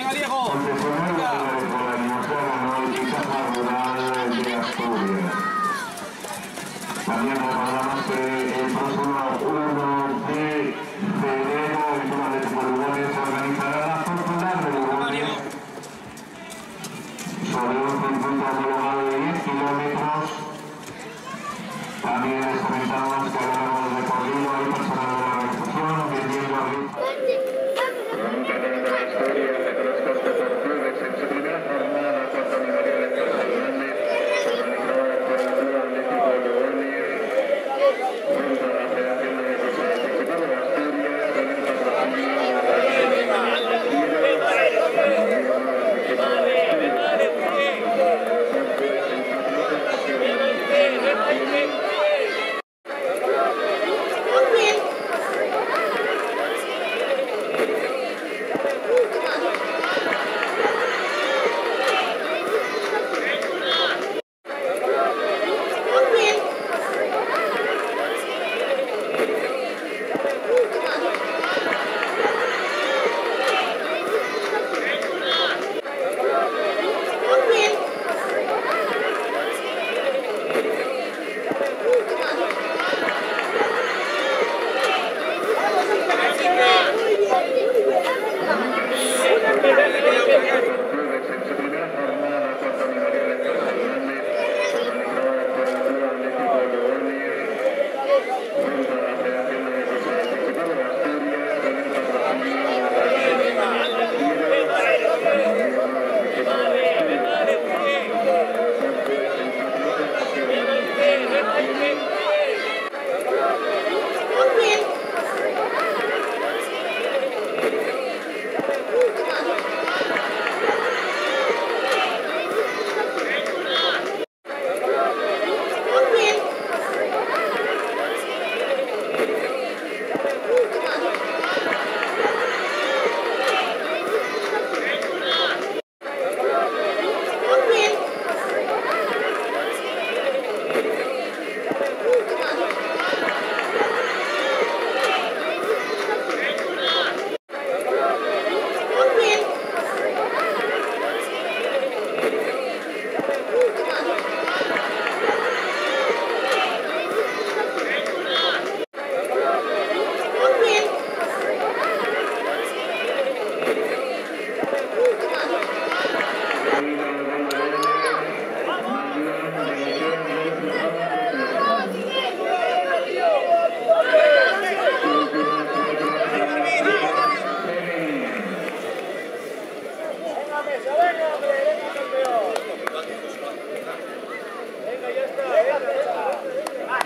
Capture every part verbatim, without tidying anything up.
Concesionario de la Universidad Aeronáutica Rural de Asturias. También recordamos que el próximo uno de febrero el Club Atlético Lugones organizará la Popular de Lugones sobre un circuito homologado de diez kilómetros. También les comentamos que a lo largo del recorrido hay personal de la organización vendiendo.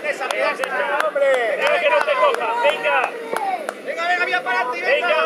Venga, ya está, ya está, hombre. Venga, que no te coja, venga. Venga, venga, mira para ti, venga. Venga,